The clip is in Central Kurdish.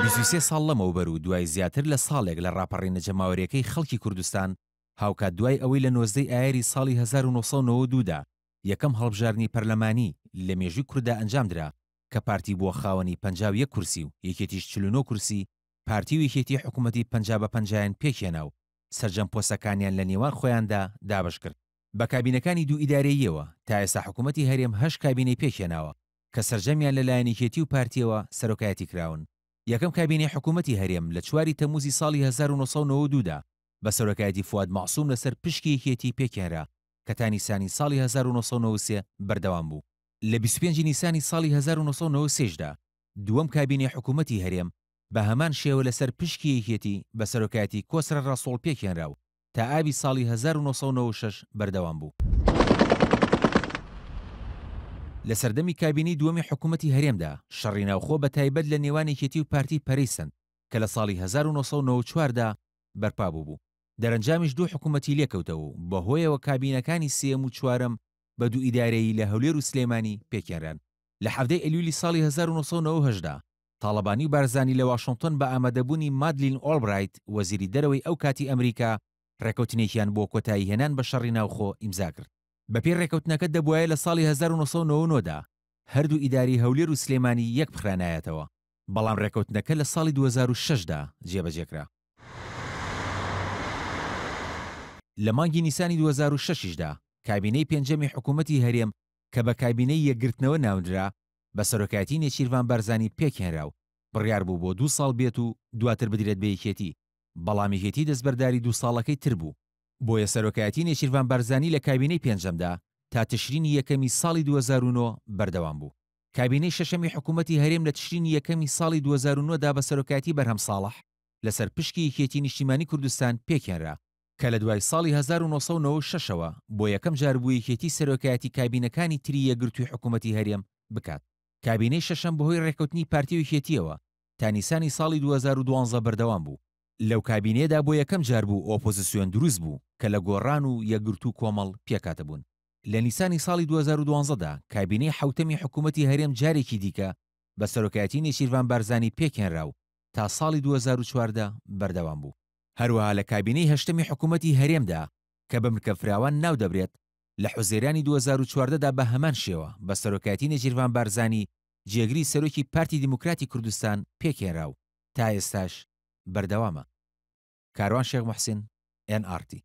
23 ساڵ لەمەوبەر و دوای زیاتر لە ساڵێک لە ڕاپەڕینە جەماوەریەکەی خەڵکی کوردستان، هاوکات دوای ئەوەی لە 19 ی ئایاری ساڵی 1992 دا یەکەم هەڵبژاردنی پەرلەمانی لە مێژووی کورددا ئەنجامدرا کە پارتی بووە خاوەنی 51 کورسی و یەکێتیش 49 کورسی، پارتی و یەکێتی حکومەتی 50 بە پەنجایان پێکهێنا و سەرجەم پۆستەکانیان لە نێوان خۆیاندا دابەشکرد. بە کابینەکانی دوو ئیدارەییەوە تا ئێستا حکومەتی هەرێم هەشت کابینەی پێکهێناوە کە سەرجەمیان لە لایەن یەکێتی و پارتیەوە سەرۆکایەتی کراون. یەکەم کابینەی حکومەتی هەرێم لە چواری تەموزی ساڵی 1992 دا بە سەرۆکایەتی فواد مەعسوم لەسەر پشکی یەکێتی پێکهێنرا کە تا نیسانی ساڵی 1993 بەردەوام بوو. لە 25 نیسانی ساڵی 1993 دا دووەم کابینەی حکومەتی هەرێم بە هەمان شێوە لەسەر پشکی یەکێتی بە سەرۆکایەتی کۆسرەت ڕەسوڵ پێکهێنرا و تا ئابی ساڵی 1996 بەردەوام بوو. لە سەردەمی کابینەی دووەمی حکوومەتی هەرێمدا، شەڕی ناوخۆ بە تایبەت لە نێوان یەکێتی و پارتی پەرەی سەند کە لە ساڵی 1994 دا بەرپا بووبوو. دەرەنجامیش دوو حکوومەتی لێکەوتەوە و بەهۆیەوە کابینەکانی سێیەم و چوارەم بە دوو ئیدارەیی لە هەولێر و سلێمانی پێکهێنران. لە حەڤدە ئەیلولی ساڵی 1998 دا تاڵەبانی و بارزانی لە واشنتۆن بە ئامادەبوونی مادلین ئۆڵبرایت وەزیری دەرەوەی ئەو کاتی ئەمریکا ڕێکەوتنێکیان بۆ کۆتاییهێنان بە شەڕی ناوخۆ ئیمزا کرد. بەپێی ڕێکەوتنەکە دەبوایە لە ساڵی 1999 دا هەردوو ئیدارەی هەولێر و سلێمانی یەک بخرانایەتەوە، بەڵام ڕێکەوتنەکە لە ساڵی 2006 دا جێبەجێکرا. لە مانگی نیسانی 2006 یشدا کابینەی پێنجەمی حکوومەتی هەرێم کە بە کابینەی یەکگرتنەوە ناونرا، بە سەرۆکایەتی نێچیرڤان بارزانی پێکهێنرا و بڕیار بوو بۆ دوو ساڵ بێت و دواتر بدرێت بە یەکێتی، بەڵام یەکێتی دەستبەرداری دوو ساڵەکەی تر بوو، بۆیە سەرۆکایەتی نێچیرڤان بارزانی لە کابینەی پێنجەمدا تا تشرینی یەکەمی ساڵی 2009 بەردەوام بوو. کابینەی شەشەمی حکوومەتی هەرێم لە تشرینی یەکەمی ساڵی 2009 دا بە سەرۆکایەتی بەرهەم ساڵح لەسەر پشکی یەکێتی نیشتیمانی کوردستان پێکهێنرا، کە لە دوای ساڵی 1996 ەوە بۆ یەکەم جار بوو یەکێتی سەرۆکایەتی کابینەکانی تری یەکگرتووی حکوومەتی هەرێم بکات. کابینەی شەشەم بەهۆی ڕێککەوتنی پارتی و یەکێتییەوە تا نیسانی ساڵی 2012 بەردەوام بوو. لەو کابینەیەدا بۆ یەکەم جار بوو ئۆپۆزسیۆن دروست بوو کە لە گۆڕان و یەکگرتوو و کۆمەڵ پێکهاتبوون. لە نیسانی ساڵی 2012 دا کابینەی حەوتەمی حکوومەتی هەرێم جارێکی دیکە بە سەرۆکایەتی نێچیرڤان بارزانی پێکهێنرا و تا ساڵی 2014 بەردەوام بوو. هەروەها لە کابینەی هەشتەمی حکوومەتی هەرێمدا کە بە بنکە فراوان ناودەبرێت، لە حوزەیرانی 2014 دا بە هەمان شێوە بە سەرۆکایەتی نێچیرڤان بارزانی جێگری سەرۆکی پارتی دیموکراتی کوردستان پێکهێنرا و تا ئێستاش بەردەوامە. کاروان شێخ موحسین، ئێن ئاڕ تی.